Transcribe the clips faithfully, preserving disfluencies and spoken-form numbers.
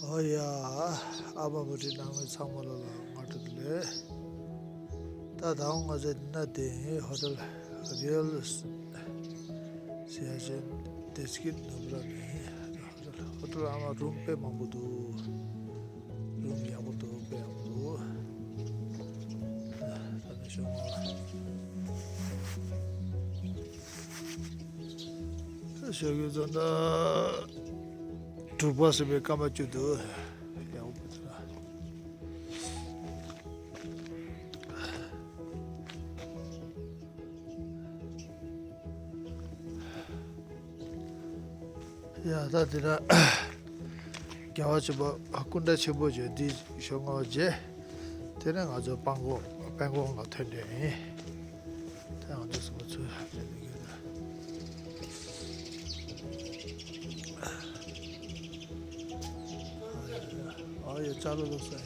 ཨོ་ཡ། ཨ་མ་བུ་ཁྲིད་ནང་མི་ཚང་མ་ལོ་ལ་སྔ་དྲོ་བདེ་ལེགས། ད་དང་ང་ཚོ་འདི་ན་དེ་ཧོ་ཊེལ་རི་ཡལ་ཟེར་ཡ་ཅན་དེ་སྐད་ནུབ་ར་ནས་ཧོ་ཊེལ་ཧོ་ཊེལ་ཨ་མ་རུམ་དཔེ་མང་པོ་འདུག་རུམ་ཡག་པོ་འདུག་དཔེ་ཡག་པོ་འདུག་ད་ནི་ཤོག་ང་། ཤོག་གུ་ཚོ་ད་དྲུག་པ་ཟེར་བའི་སྐར་མ་བཅུ་འདུག་ཡག་པོ་འདུག་ཡ་ད་དེ་ན་རྒྱལ་བ་ཆེན་པོ་སྐུ་འདྲ་ཆེན་པོ་བརྗོད་འདི་ཞོ་ལྔ་བ་རྗེས། དེ་ནས་ང་ཚོ་པན་གོག་པན་གོག་ལ་ཐོན་འདྲ་ཡིན། ད་ང་ཚོ་སུ་མ་ཚོས་ཧ་ལས་ཡོད་ན། ཨ་ཡ་ཅ་ལོ་ལོ་ས་ཡ།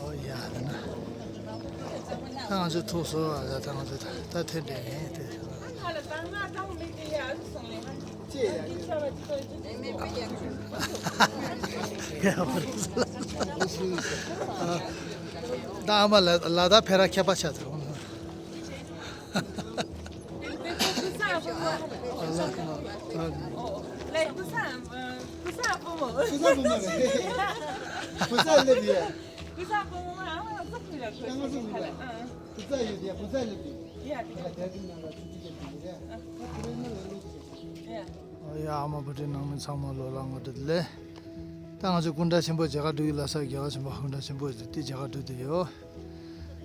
ཨོ་ཡ་ད་ན། ད་ང་ཚོ་ཐུག་སོང་ཨ། ད་ང་ཚོ་ད་ད་ཐོན་འདྲ་ཡིན་དེ། ད་ཨ་མ་ལ་ལ་ད་ཕེ་ར་ཁྱད་པར་ཆགས་ཐུབ། ཡ་ཨ་མ་བུ་ཁྲིད་ནང་མི་ཚང་མ་ལོ་ལ་ངོ་སྤྲོད་ལེ། ད་ང་ཚོ་སྐུ་འདྲ་ཆེན་པོ་མཇལ་ཁ་འགྲོ་གི་ལ་ས་རྒྱལ་བ་ཆེན་པོ་སྐུ་འདྲ་ཆེན་པོ་ཞིག་དེ་མཇལ་ཁ་འགྲོ་དུ་ཡོད།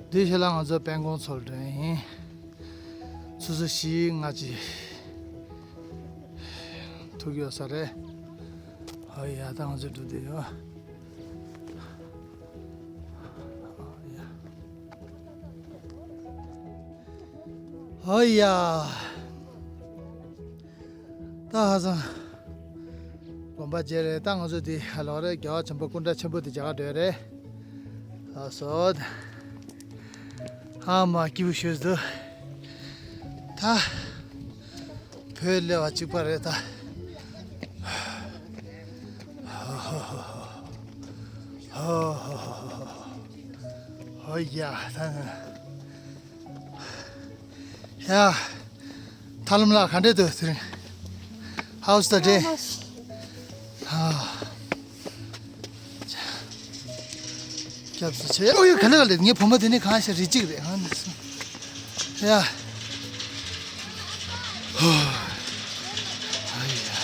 དེ་ཞེ་ལ་ང་ཚོ་པན་གོག་ཚོར་འདྲ་ཡིན། སོ་སོ་ཞིག་ང་ཅི་ཐུག་ཡོད་ས་རེད། ཨོ་ཡ་ད་ང་ཚོ་འགྲོ་དུ་ཡོད། ཨོ་ཡ། ད་ཧ་སང་དགོན་པ་མཇལ་རེད། ད་ང་ཚོ་འདི་ཧ་ལོ་རེད། རྒྱལ་བ་ཆེན་པོ་སྐུ་འདྲ་ཆེན་པོ་འདི་མཇལ་ག་འགྲོ་རེད། ལགས་སོ། ཨ་མ་སྐྱིད་པོ་ཞིག་འདུག་ད་བོད་སླེབས་པ་གཅིག་པ་རེད་ད། ཧོ་ཡ་ད། ཡ། ཐར་ལམ་ལགས་ག་འདྲས་འདུག་དེ་རིང་། How's the day? ཨ། སྐྱབས་སུ་མཆི། ཨོ་ཡ་ག་ལེ་ག་ལེ། ངའི་བུ་མོ་དེ་ནི་གང་ཤེས་རི་གཅིག་རེད་ཨ་ནི། ཡ། ཧོ། ཨ་ཡ། ཧོ།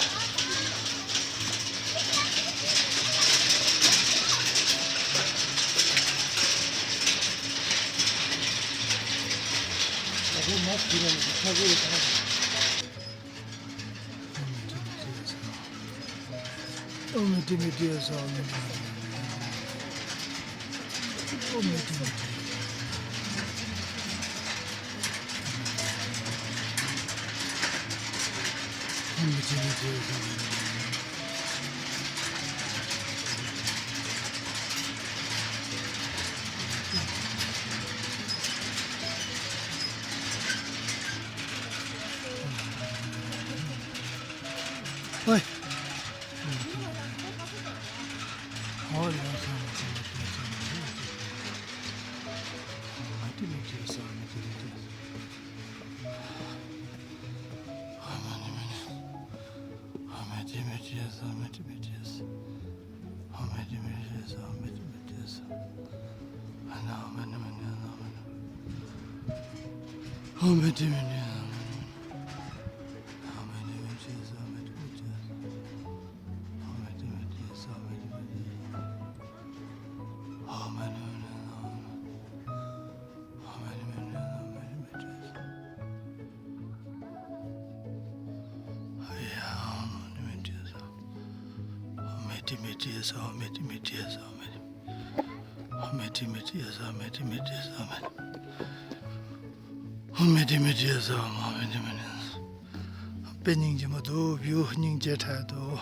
དཔེ་སྙིང་རྗེ་མོ་འདུག་བིའུ་སྙིང་རྗེ་དྲགས་འདུག་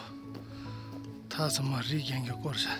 ད་ཚང་མ་རི་རྒྱང་གི་སྐོར་ཤར།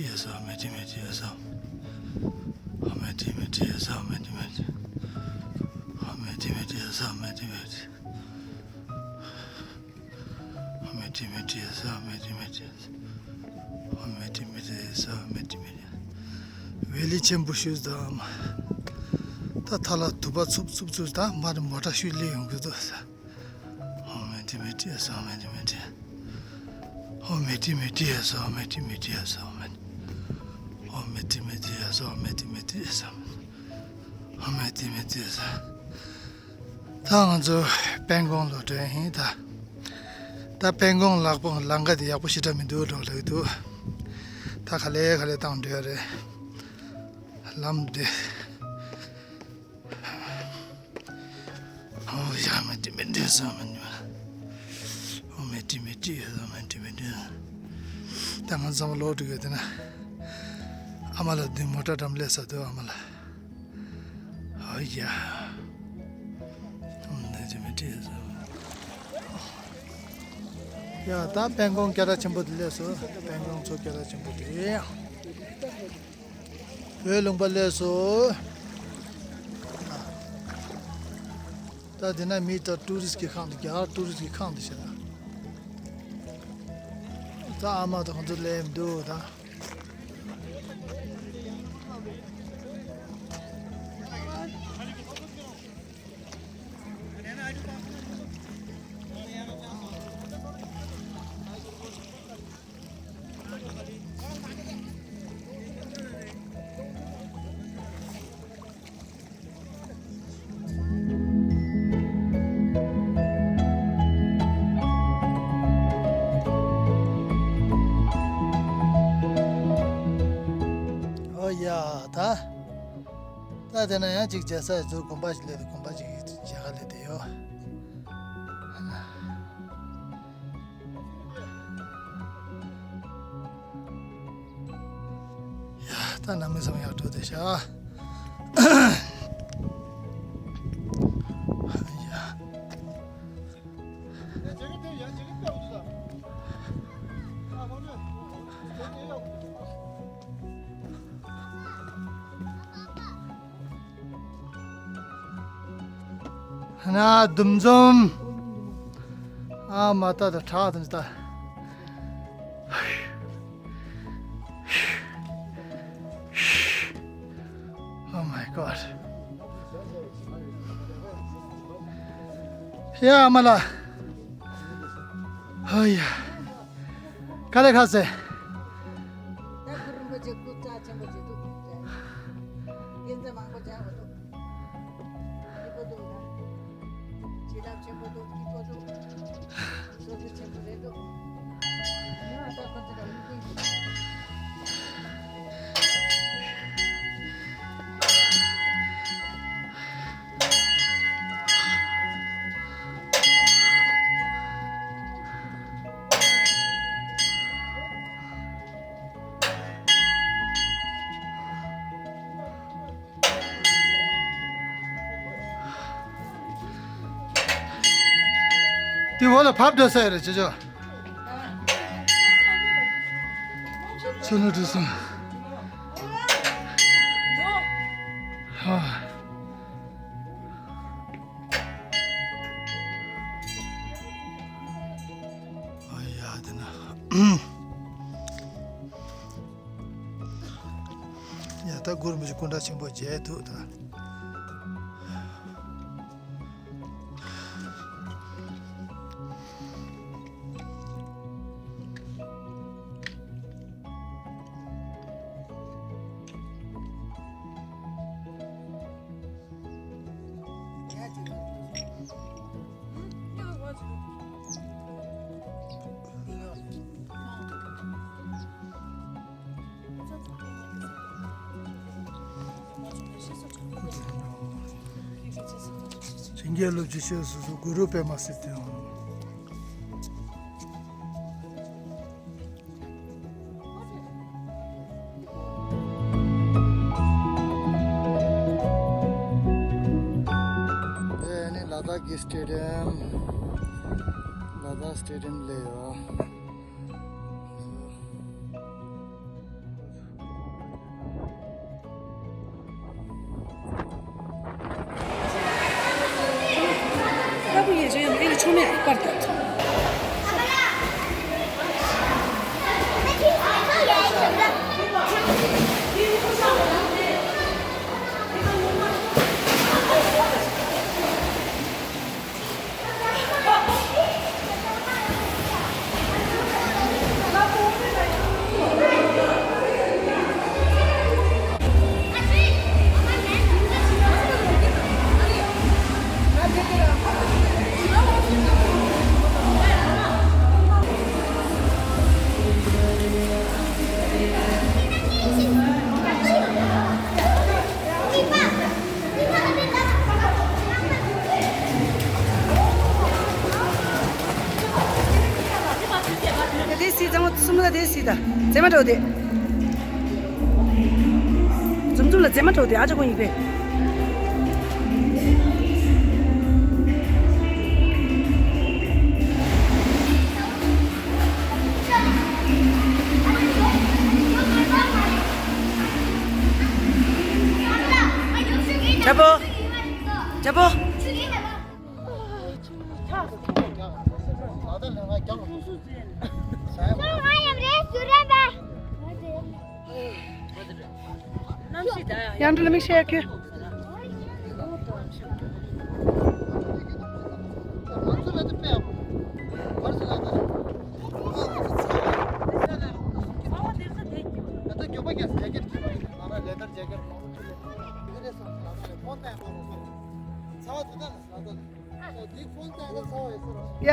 ཏི་ཡ་ས། ཨོ་མ་ཏི་མ་ཏི་ཡ་ས། ཨོ་མ་ཏི་མ་ཏི་ཡ་ས། ཨོ་མ་ཏི་མ་ཏི། ཨོ་མ་ཏི་མ་ཏི་ཡ་ས། ཨོ་མ་ཏི་མ་ཏི། ཨོ་མ་ཏི་མ་ཏི་ཡ་ས། ཨོ་མ་ཏི་མ་ཏི་ཡ་ས། ཨོ་མ་ཏི་མ་ཏི་ཡ་ས། ཨོ་མ་ཏི་མ་ཏི། ཝེ་ལི་ཆེན་པོ་ཞིག་དང་། ད་ཐ་ལ་དུ་པ་འཚུབ་འཚུབ་འཚུབ། ད་མར་མོ་ཊ་ཞིག་སླེབས་ཡོང་གི་འདུག་ས། ཨོ་མ་ཏི་མ་ཏི་ཡ་ས། ཨོ་མ་ཏི་མ་ཏི། ཨོ་མ་ཏི་མ་ཏི་ཡ་ས། ཨོ་མ་ཏི་མ་ཏི་ཡ་ས། ཨོ་མ་ཏི་མ་ཏི་ཡ་ས། ཨོ་མ་ཏི་མ་ཏི་ཡ་ས། ཨོ་མ་ཏི་མ་ཏི་ཡ་ས། ད་ང་ཚོ་པན་ཀོང་ལ་འགྲོ་ཡིན་ད། ད་པན་ཀོང་ལག་པ་ལམ་ཁ་དེ་ཡག་པོ་ཞེ་དྲག་མི་འདུག་འགྲོ་ལབ་ཀྱི་འདུག་ད་ག་ལེ་ག་ལེ་བཏང་འགྲོ་ཡ་རེད། ལམ་དེ། ཨོ་ཡ་མ་ཏི་མ་ཏི་ས། མ་ཏི་མ། ཨོ་མ་ཏི་མ་ཏི་ཡ་ས། མ་ཏི་མ་ཏི། ད་ང་ཚང་མ་ལོག་འགྲོ་གི་ཡོད་དེ་ན། ཨ་མ་ལགས་འདི་མོ་ཊ་འགྲམ་སླེབས་ས་འདུག་ཨ་མ་ལགས། ཨོ་ཡ། ཨོ་མ་ཏི་མ་ཏི་ཡ་ས། ཡ་ད་པན་ཀོང་སྐད་གྲགས་ཆེན་པོ་དེ་སླེབས་སོང་། པན་ཀོང་མཚོ་སྐད་གྲགས་ཆེན་པོ་དེ། བོད་ལུང་པ་སླེབས་སོང་། ད་དེ་ན་མི་ད་ཊུ་རི་སི་གི་ཁང་དེ། རྒྱ་གར་ཊུ་རི་སི་གི་ཁང་དེ་ཤེས་ན། ད་ཨ་མ་ད་ཁོང་ཚོ་སླེབས་འདུག་ད། ཨོ་ཡ་ད། ད་དེ་ན་ཡང་ཅིག་མཇལ་ས་ཡོད་ཚུལ་དགོན་པ་ཞིག་སླེབས་ཏེ། དགོན་པ་ཞིག་མཇལ་ཁ་སླེབས་ཏེ་ཡོད། ཡ་ད་ནང་མི་ཚང་མ་ཡར་འགྲོ་བསྡད་ཤག་ཡ། ཧ་ན་འདུ་འཛོམས། ཨ་མ་ད་ད་ཁྲག་དང་ད། Oh my God. ཡ་མ་ལ། ཧ་ཡ། ག་ལེ་ཁ་སེ། ད་གུ་རུ་རིན་པོ་ཆེ་སྐུ་རྩ་ཆེན་པོ་ཅིག་འདུག་བསྟན་པ་མང་པོ་སྦྱང་དགོས་འདུག་སྐྱིད་པོ་འདུག་ད་བྱིན་རླབས་ཆེན་པོ་འདུག་སྐྱིད་པོ་འདུག་སོ་སོ་ཆེན་པོ་རེད་འདུག་ཉི་མ་ད་ཁོ་ཚོ་ལ་ལུགས་ཀྱི་འདུག་དེ་འོག་ལ་ཕབ་འགྲོ་ས་ཡོད་རེད་ཅེ་ཅོ། ཆུ་ལུ་དྲི་སོང་། ཧ། ཨ་ཡ་དེ་ན། ཡ་ད་གུ་རུ་རིན་པོ་ཆེ་སྐུ་འདྲ་ཆེན་པོ་མཇལ་ཐུབ་ད། རྒན་སློབ་ཆེན་ཆོས་སོ་སོ་གུ་རུ་པདྨ་སིདྡྷི་ཧོ། དེ་ནི་ལ་དྭགས་ཀྱི་སི་ཊེ་ཌི་ཡམ། ལ་དྭགས་སི་ཊེ་ཌི་ཡམ་སླེབས་ཡོད། དེ་སི་གཙང་མ་གསུམ་ལ་དེ་སི་ད། མཛེས་མ་འགྲོ་དེ། འཛུམ་འཛུམ་ལ་མཛེས་མ་འགྲོ་དེ་ཨ་ཅག་ཀུན་ཡིན་པས། ཇ་པོ། ཇ་པོ། ཡང་འདྲི་ལ་མིག་ཤེས་ཡ་ཁྱོད། ཡ།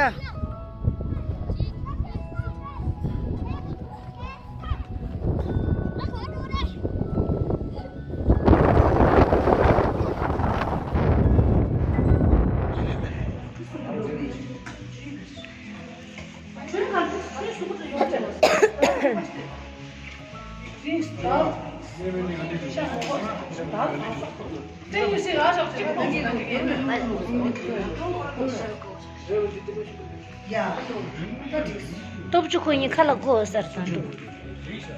སྟོབས་བཅུ་ཁོ་གཉིས་ཁ་ལ་གོ་ཟེར་སོང་འདུག་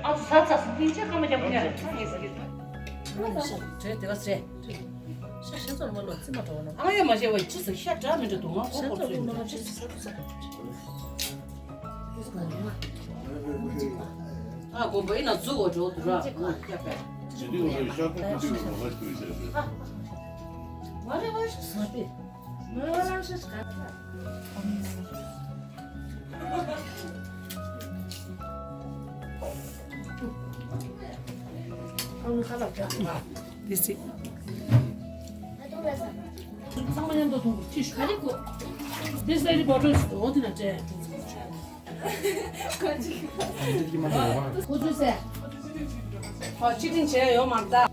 ཨ་ཚ་ཚ་སུ་ཏིང་ཆེ་ཁ་མ་རྒྱབ་ཉ་རེད་ཚ་ངེས་ཟེར་གི་འདུག་དེ་བ་ཚེ། ཤ་ཤ་ཚོར་མ་ལོ་ཙི་མ་གྲོགས་ན། ཨ་ཡ་མ་ཤེས་བ་ཅི་ཟེར་ཤ་འདྲ་མི་འདྲ་འདུག་ང་ཁོ་ཁོ་ཚོའི་འདྲ་ཅི་ཟེར་ས་དུ་ས་དུ་ཅི། ཨ་དགོན་པ་ཡིན་ན་འཛུགས་འོ་འགྲོ་འདུག་ར་ང་སྐྱ་པས། ཇི་འདྲའི་འོ་ཤ་ཁོ་ཁོ་ཚོའི་འོ་ལ་ཁུར་ཟེར་ཟེར། ང་རེ་བ་ཤ་ཟ་སྟེ། ང་རེ་བ་ཤ་ཟ་ག་ད། ཨ་ནི་ཁ་ལག་རྒྱག་དགོས། དེ་སྲིད། ཚང་མ་མཉམ་དུ་འཐུང་དགོས་ཐིག་ཤུ། དེ་སེ་རི་བོ་ཊལ་ཞིག་འོ་དེ་ན་སྤྲད། ཁོ་ཚོས་ཟེར། ཨོ་ཅི་ཏིང་བྱས་ཡོད་མ་རེད་ད།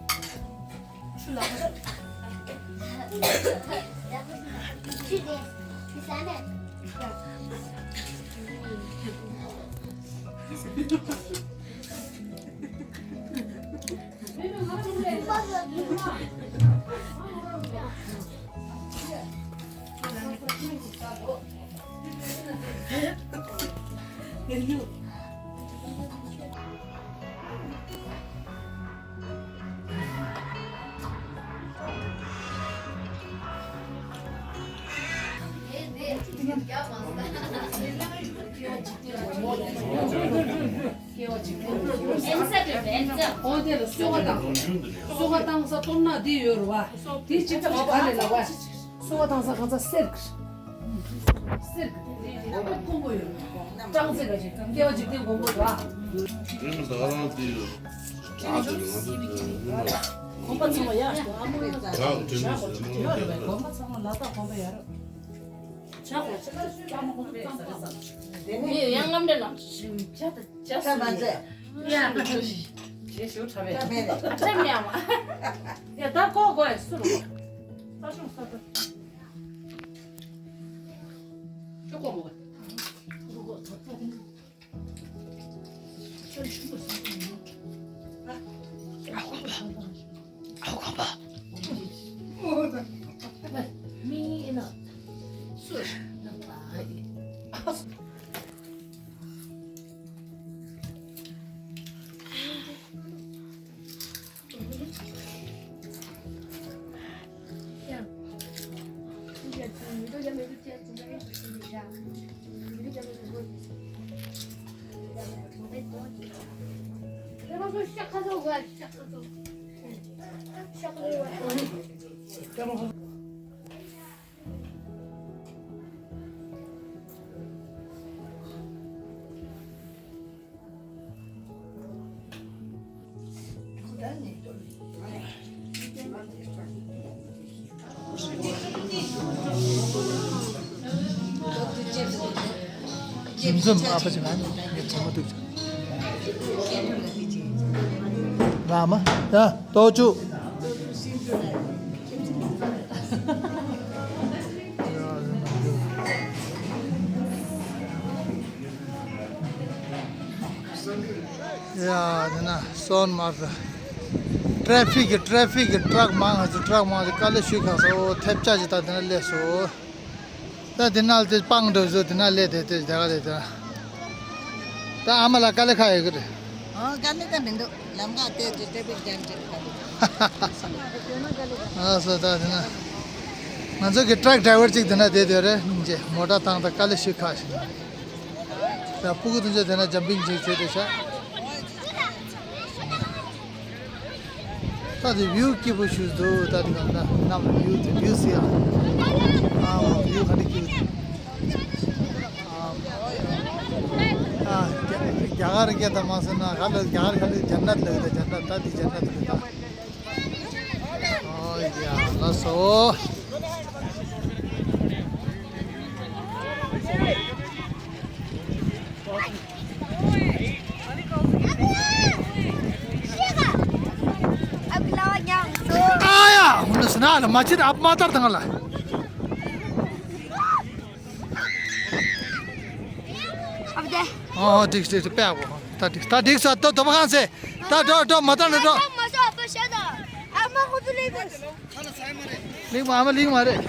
ཨོ་དེ་ལ་གསོལ་ཁ་བཏང་། གསོལ་ཁ་བཏང་ས་སྟོབས་ན་འདི་ཡོད་རེད་བ། དེ་གཅིག་ཐབས་ག་རེ་ལ་བ། གསོལ་ཁ་བཏང་ས་གང་ས་གསེར་གྱི། གསེར་གྱི་དེ་ཀོང་པོ་ཡོད། ཀྲང་ཙེ་ག་ཅིག་སྐྱེ་བ་འཇིག་རྟེན་ཀོང་པོ་རེད་བ། དེ་ནི་ད་རང་དེ་ཡོད། ད་དེ་ང་ཚོ་དེ་ཡོད་ན། གོམ་པ་ཚང་མ་ཡར་ཞོག་ཨ་མ། ད་དེ་ནི་ཡོད་རེད་བས། གོམ་པ་ཚང་མ་ལ་དྭགས་གོམ་པ་ཡར། ཆ་གོ་ཆ་ཆ་ཆ་མ་གོམ་པ་ཚང་མ། དེ་ནི་ཡང་ངམ་འདྲེ་ལ་ཆ་ད་ཆ་ཆ་མ་མཛད། ཡ་ཞེས་ཞུ་ཁྲ་བས། ཆ་མེད་རེད། ཨ་ཆ་མེད་ཡ་མ། ཡ་ད་ཀོ་གོ་ཡ་སུ་རུ། ས་ཆུང་ས་ད། འཛུམ་འཛུམ་ཨ་ཕ་ཅིག་ང་ངས་ཚང་མ་ཐུག་ཅིག་ར་མ་ཡ་ཏོ་ཅུ། ཡ་དེ་ན་སོན་མར་ད། ཊེ་ཕིག་གི་ཊེ་ཕིག་གི་ཊག་མང་ང་ཚོ་ཊག་མང་ང་ཚོ་དཀའ་ལས་ཞུ་ཁ་སོ་ཐེབས་ཆག་ཅིག་ད་དེ་ན་སླེབས་སོ། ད་དེ་ན་དེ་སྤང་འགྲོ་བཟོ་དེ་ན་སླེབས་དེ་དེ་དེ་ག་དེ་དེ། ད་ཨ་མ་ལ་དཀའ་ལས་ཁག་ཡོད་གི་རེད། ཨོ་དཀའ་ལས་ད་མི་འདུག་ལམ་ཁ་དེ་དེ་ཊེ་ཕིག་ཇམ་ཅིག་དཀའ་ལས། ཨ་སོ་ད་དེ་ན། ང་ཚོ་གི་ཊག་ཌ་རའི་ཝར་ཅིག་དེ་ན་བསྡད་དེ་རེད་སྙིང་རྗེ་མོ་ཊ་བཏང་ད་དཀའ་ལས་ཞུ་ཁ་ཞིག་ད་ཕྲུ་གུ་དེ་ཚོ་དེ་ན་ཇམ་པིང་ཅིག་བྱས་དེ་ཤ། ད་དེ་བིའུ་སྐྱིད་པོ་ཞིག་འདུག་ད་དེ་ག་ད་གནམ་ལ་བིའུ་དེ་བིའུ་སི་ཨ། ཨ་བིའུ་ག་འདྲ་སྐྱིད་པོ་འདུག་ཨ་རྒྱ་རྒྱ་གར་སྐད་ད་མ་སོང་ན་ག་ལ་རྒྱ་གར་ག་ལ་ཇན་ནད་ལབ་ད་ཇན་ནད་ད་དེ་ཇན་ནད་ལབ་ད། ཨོ་ཡ་ལགས་སོ། ཨ་ཡ་འོ་ན་སི་ན་ལ་མ་ཆེ་ད་ཨ་མ་ལྟར་དང་ལ། ཨོ་འགྲིག་འགྲིག་དཔེ་ཨ་བོ་ད་འགྲིག་ད་འགྲིག་ས་ད་དོ་བ་ཁང་སེ་ད་འགྲོ་འགྲོ་མ་ད་འགྲོ་འགྲོ། ལིང་མ་ཨ་མ་ལིང་མ་རེད།